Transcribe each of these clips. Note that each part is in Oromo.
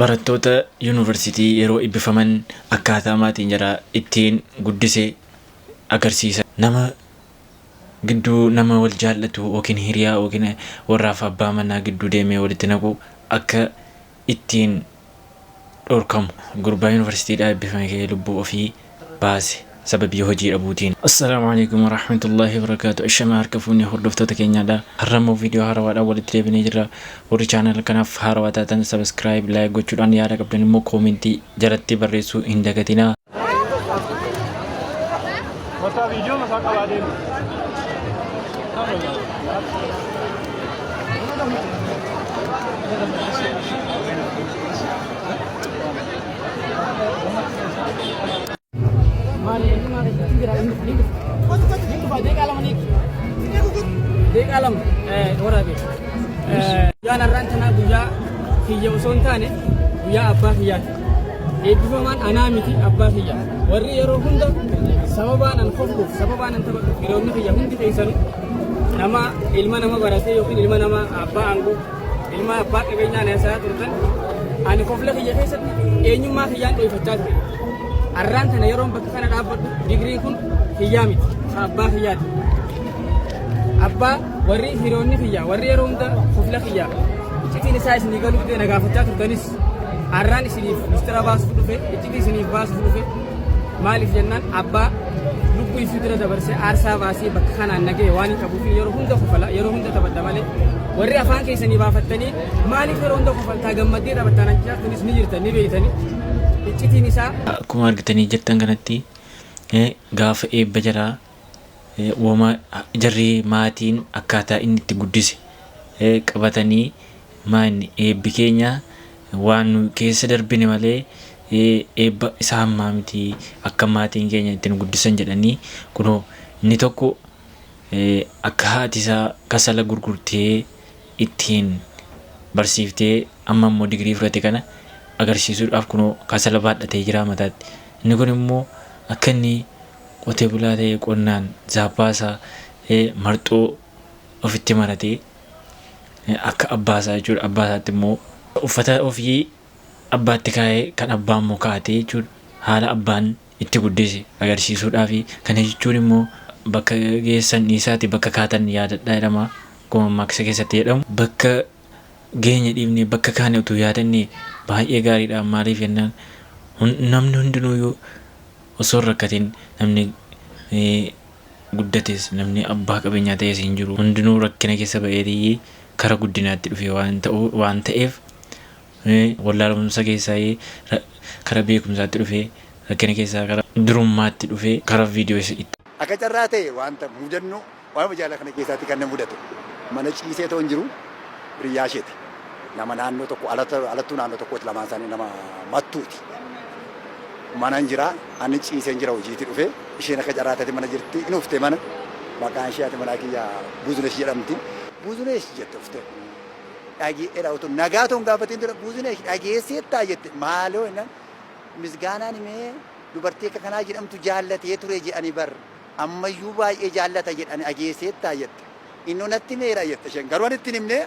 Barattoota yuunivarsiitii yeroo ebbifaman akkaataa maatiin jaraa ittiin guddise agarsiisa. Nama gidduu nama wal jaallatu yookiin hiriyaa yookiin warraaf abbaa manaa gidduu deemee walitti naqu akka ittiin dhorkamu. Gurbaa yuunivarsiitiidhaa eebbifame ka'ee lubbuu ofii baase sababii hojii dhabuutiin. Assalaamu alaikum warahmatullahi wabarakaatu. Ashamaa harka fuunee hordoftoota keenyaadha. Har'a immoo viidiyoo haarawaadhaan walitti deebinee jirra. Warri channel kanaaf haarawaa taatan subscribe, like gochuudhaan yaada qabdan immoo koomentii jalatti barreessuu hin dagatinaa. Kottaa viidiyoo masaa qabaa deemu. Deeqaa 2 waraabe. Guyyaan har'aan tanaa guyyaa kiyya osoo hin taane guyyaa abbaa kiyyaati. Eebbifamaan anaa miti abbaa kiyya. Warri yeroo hunda sababaan an kofluuf sababaan an taphadhuuf hiriyoonni kiyya hundi keessanuu nama ilma nama baratee yookiin ilma nama abbaa aangoo ilma abbaa qabeenyaa na isaa turtan ani kofla kiyya keessatti eenyummaa kiyyaan dhoyfachaa ture. Arraan tana yeroon bakka kana dhaabbadhu digriin kun kiyyaa miti ka abbaa kiyyaati. Abbaa warri hiriyoonni kiyya warri yeroo hunda kofla kiyya iccitiin isaa isinii galuu dide na gaafachaa turtanis arraan isiniif mistira baasuuf dhufe iccitii isiniif baasuuf dhufe maaliif jennaan abbaa lubbuu ifii dura dabarsee aarsaa baasee bakka kanaan na gahe waan hin qabuuf yeroo hunda kofala yeroo hunda taphadha malee warri afaan keessanii baafattanii maaliif yeroo hunda kofaltaa gammaddee taphattaa naan jechaa turtanis ni jirtan ni beeytanii iccitiin isaa Akkuma argitanii jirtan kanatti gaafa eebba jaraa woma jarri maatiin akkaataa inni itti guddise qabatanii maanni eebbi keenya waan nu keessa darbine malee eebba isa hammaa miti akka maatiin keenya itti nu guddisan jedhanii kunoo inni tokko akka haati isaa kasala gurgurtee ittiin barsiiftee amma immoo digirii fudhate kana agarsiisuudhaaf kunoo kasala baadhatee jira mataatti. Inni kun immoo akka inni qotee bulaa ta'ee qonnaan zaabbaa isaa marxoo ofitti maratee akka abbaa isaa jechuudha. Abbaa isaatti immoo uffata ofii abbaatti kaa'ee kan abbaa immoo kaa'atee jechuudha. Haala abbaan itti guddise agarsiisuudhaafi. Kana jechuun immoo bakka geessan dhiisaati bakka kaatan yaadadhaa jedhama. Akkuma mammaaksa keessatti jedhamu. Bakka geenye dhiifnee bakka kaane utuu yaadannee baay'ee gaariidha. Maaliif jennaan namni hundinuuyyuu osoo hin rakkatin namni guddates namni abbaa qabeenyaa ta'es hin jiru. Hundinuu rakkina keessa ba'eetii kara guddinaatti dhufe waan ta'u waan ta'eef wallaalumsa keessaa kara beekumsaatti dhufe rakkina keessaa kara durummaatti dhufe kara viidiyoo itti Akka carraa ta'e wanta mudannoo waanuma jaalala kana keessaatti kan na mudate mana ciisee otoo hin jiru hiriyyaa isheeti. Nama naannoo tokko alattuu naannoo tokkooti lamaan isaanii nama mattuuti. Manan jira ani ciiseen jira hojiitii dhufe isheen akka carraa taate mana jirti in ufte mana maqaan ishee haati manaa kiyya Buzunesh jedhamti. Buzunesh jette ufte. Dhageedha otoo nagaa otoo hin gaafatiin dura Buzunesh dhageesseettaa jette maaloo jennaan misgaanaan himee dubartii akka kanaa jedhamtu jaallatee ture jedhani bar ammayyuu baay'ee jaallata jedhani dhageesseettaa jette. Innoo natti himeera jette isheen garuu ani itti hin himne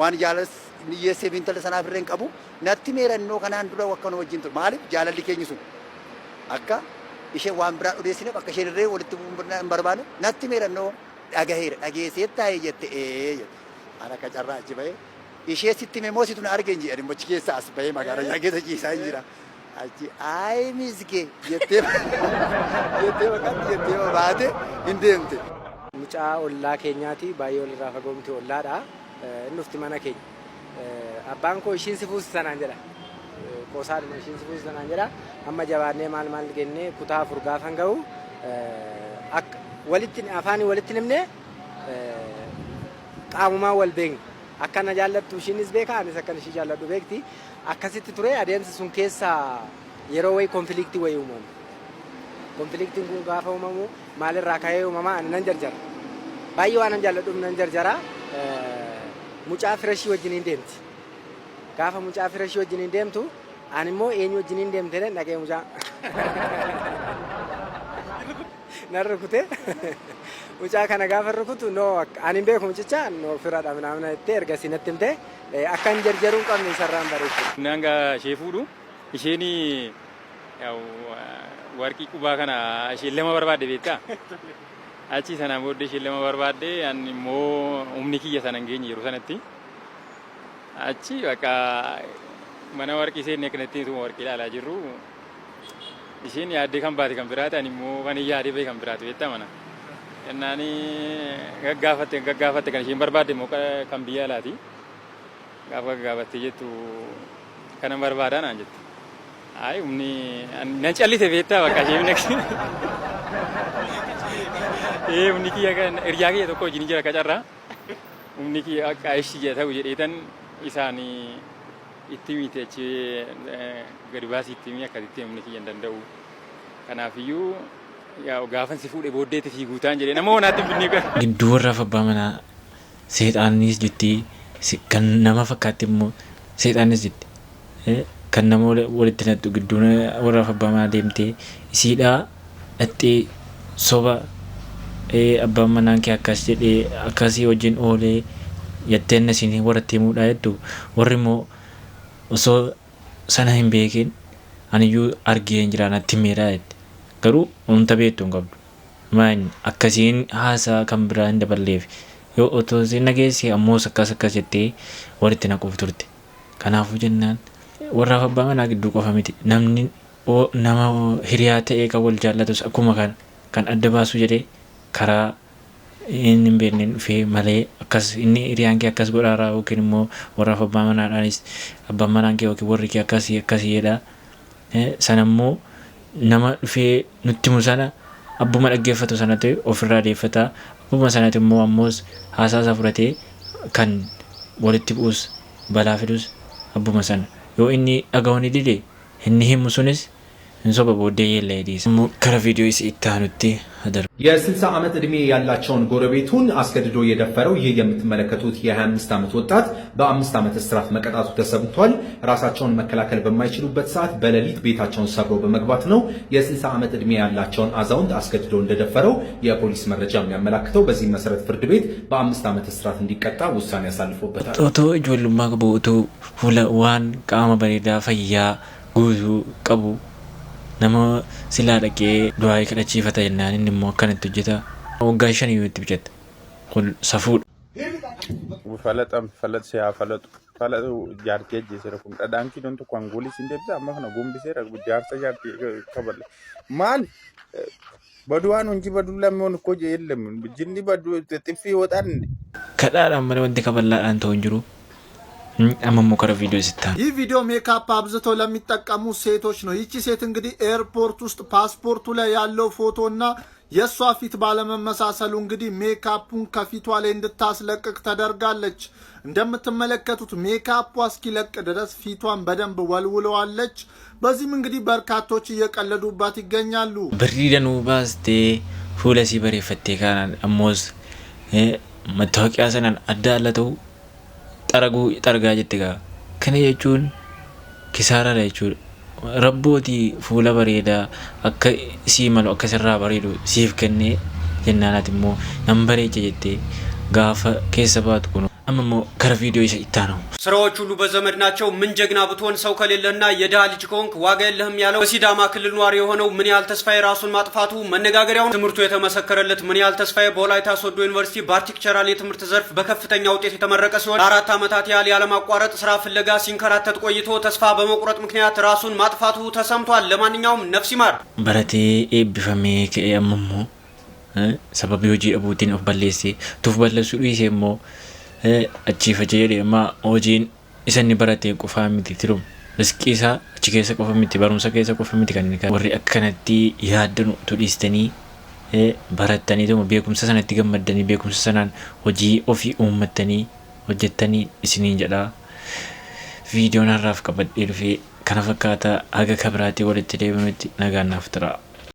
waan jaalalas inni hiyyeesseef intala sanaaf irra hin qabu natti himeera innoo kanaan dura akka nu wajjin ture maaliif jaalalli keenyi sun akka isheen waan biraan odeessineef akka isheen irree walitti bu'uun hin barbaanne natti himeera innoo dhagaheera dhageesseettaa jette ee jette. An akka carraa achi bahee ishee sitti hime moo situ na arge hin jedhe ani achi keessa as bahee magaalaa keessa ciisaa hin jira. Achi ayi misge jettee jettee maqaatti jettee baate hin deemte. Mucaa ollaa keenyaati baay'ee walirraa fagoo miti ollaadha. Inni dhufti mana keenya. Abbaan koo ishiin si fuusisa naan jedha. Qoosaadhuma ishiin si fuusisa naan jedha. Amma jabaannee maal maal gennee kutaa 4 gaafan ga'u akka walitti afaanii walitti himne qaamumaan wal beekna. Akka na jaallattu ishiinis beeka anis akkan ishii jaalladhu beekti. Akkasitti ture adeemsa sun keessa yeroo wayii konfiliiktii wayii uumame. Konfiliiktiin kun gaafa uumamu maalirraa ka'ee uumama ani nan jarjara. Baay'ee waan nan jaalladhuuf nan jarjara. Mucaa firashii wajjiniin deemti. Gaafa mucaa firashii wajjiniin deemtu ani immoo eenyu wajjiniin deemte jedheen dhaqee mucaa. Nan rukute. Mucaa kana gaafa rukutu no ani hin beeku mucicha no firadha minaamina jettee ergasii natti himte. Akka hin jarjaruu hin qabne isarraan bareechu. Nanga ishee fuudhu isheen warqii qubaa kana isheen lama barbaadde beektaa? Achi sanaan booddee isheen lama barbaadde, ani immoo humni kiyya sana hin geenye yeroo sanatti. Achi bakka mana warqii seenne akkanatti ituma warqii ilaalaa jirru, isheen yaaddee kan baate kan biraati, ani immoo kan hin yaadee bahe kan biraati, beektaa mana. Jennaani gaggaafatte gaggaafatte, kan isheen barbaadde immoo kan biyya alaati. Gaafa gaggaafattee jettu kanan barbaadaa naan jette. Ayi, humni nan callise, beektaa, bakka isheen humni kiyya kan hiriyaa kiyya tokko wajjin jira akka carraa. Humni kiyya akka ishii jedha ta'u jedheetan isaan itti miti, achi gadi baasii itti himi, akkasitti humni kiyya hin danda'u. Kanaafiyyuu gaafan si fuudhe booddeetti fiiguutaan jedhee nama honaatti hin binnee gara. Gidduu warraaf abbaa manaa seexaanis jetti, kan nama fakkaatti immoo seexaanis jetti. Kan nama walitti naqxu gidduu warraaf abbaa manaa deemtee isiidhaa dhaxxee soba abbaan manaan kee akkas jedhee akkasii wajjin oolee jettee innasiin warratti himuudhaa jettu, warri immoo osoo sana hin beekin aniyyuu argee hin jira, natti himeedha jette. Garuu wanta beektu hin qabdu. Maan akkasiin haasaa kan biraa hin daballeef, yoo otoo isin dhageesse ammoos akkas akkas jettee walitti naquuf turte. Kanaafuu jennaan warraaf abbaa manaa gidduu qofa miti, namni nama hiriyaa ta'ee kan wal jaallatus akkuma kana kan adda baasuu jedhee karaa inni hin beekneen dhufee malee, akkas inni hiriyaan kee akkas godhaaraa yookiin immoo warraaf abbaa manaadhaanis abbaan manaan kee yookiin warri kee akkasii akkasii jedha. Sana immoo nama dhufee nutti himu sana abbuma dhaggeeffatu sanatu ofirraa deeffata. Abbuma sanatu immoo ammoos haasaa isaa fudhatee kan walitti bu'us balaa fidus abbuma sana. Yoo inni dhaga'uu ni dide, inni himu sunis hin soba, booddee yeella'ee dhiisa. Immoo gara viidiyoo isa itti aanutti haa darbu. የ60 ዓመት ዕድሜ ያላቸውን ጎረቤቱን አስገድዶ የደፈረው ይህ የምትመለከቱት የ25 ዓመት ወጣት በ5 ዓመት እስራት መቀጣቱ ተሰምቷል። ራሳቸውን መከላከል በማይችሉበት ሰዓት በሌሊት ቤታቸውን ሰብሮ በመግባት ነው የ60 ዓመት ዕድሜ ያላቸውን አዛውንት አስገድዶ እንደደፈረው የፖሊስ መረጃ የሚያመላክተው። በዚህም መሰረት ፍርድ ቤት በ5 ዓመት እስራት እንዲቀጣ ውሳኔ አሳልፎበታል። Otoo ijoollummaa qabu, otoo fuula waan qaama bareedaa fayyaa guutuu qabu, nama silaa dhaqee du'aa kadhachiifata jennaan inni immoo akkanatti hojjeta. Waggaa 5 iyyuu itti bicatta. Kun safuudha. Falaxam falax siyaa falaxu falaxu jaartii ajjeeseera kun dhadhaan kiiloon tokko hangoolii siin deebisa, amma kana gombiseera jaarsa jaartii kabale maal baduwaan እንጂ በዱላ የሚሆን እኮ የለም። ጅኒ በዱ ጥፊ ይወጣል እንዴ? Kadhaadhaan malee wanti kaballaadhaan ta'u hin jiru. Amma immoo karaa viidiyoo isitti aanu. ይህ ቪዲዮ ሜካፕ አብዝተው ለሚጠቀሙ ሴቶች ነው። ይቺ ሴት እንግዲህ ኤርፖርት ውስጥ ፓስፖርቱ ላይ ያለው ፎቶ እና የእሷ ፊት ባለመመሳሰሉ እንግዲህ ሜካፑን ከፊቷ ላይ እንድታስለቅቅ ተደርጋለች። እንደምትመለከቱት ሜካፑ እስኪለቅ ድረስ ፊቷን በደንብ ወልውለዋለች። በዚህም እንግዲህ በርካቶች እየቀለዱባት ይገኛሉ። Birrii danuu baastee fuula isii bareeffattee kanaan ammoos mattaawoqiyaa sanaan adda ala ta'u xaraguu xargaa jette gaa. Kana jechuun kisaaraadha jechuudha. Rabbootii fuula bareedaa akka sii malu akka sirraa bareedu siif kennee jennaan ati immoo nan bareecha jettee gaafa keessa baatu kun. Amma immoo gara viidiyoo isa itti aanu. ስራዎች ሁሉ በዘመድ ናቸው። ምን ጀግና ብትሆን ሰው ከሌለህና የድሃ ልጅ ከሆንክ ዋጋ የለህም ያለው በሲዳማ ክልል ኗሪ የሆነው ምን ያህል ተስፋዬ ራሱን ማጥፋቱ መነጋገሪያው። ትምህርቱ የተመሰከረለት ምን ያህል ተስፋዬ በወላይታ ሶዶ ዩኒቨርሲቲ በአርኪቴክቸራል የትምህርት ዘርፍ በከፍተኛ ውጤት የተመረቀ ሲሆን ለ4 ዓመታት ያህል ያለማቋረጥ ስራ ፍለጋ ሲንከራተት ቆይቶ ተስፋ በመቁረጥ ምክንያት ራሱን ማጥፋቱ ተሰምቷል። ለማንኛውም ነፍስ ይማር። Baratee eebbifamee ka'ee amma immoo sababii hojii dhabuutiin of balleessee tuuf balleessuu dhiisee immoo achiifacha jedhee, amma hojiin isa inni barate qofaa miti tirum, riskii isaa achi keessa qofa miti, barumsa keessa qofa miti. Kan inni warri akkanatti yaaddanu utuu dhiistanii barattanii beekumsa sanatti gammaddanii beekumsa sanaan hojii ofii uummattanii hojjettanii isiniin jedhaa. Viidiyoon har'aaf qabadhee dhufee kana fakkaata. Haga kabiraatii walitti deebinutti nagaan naaf tura.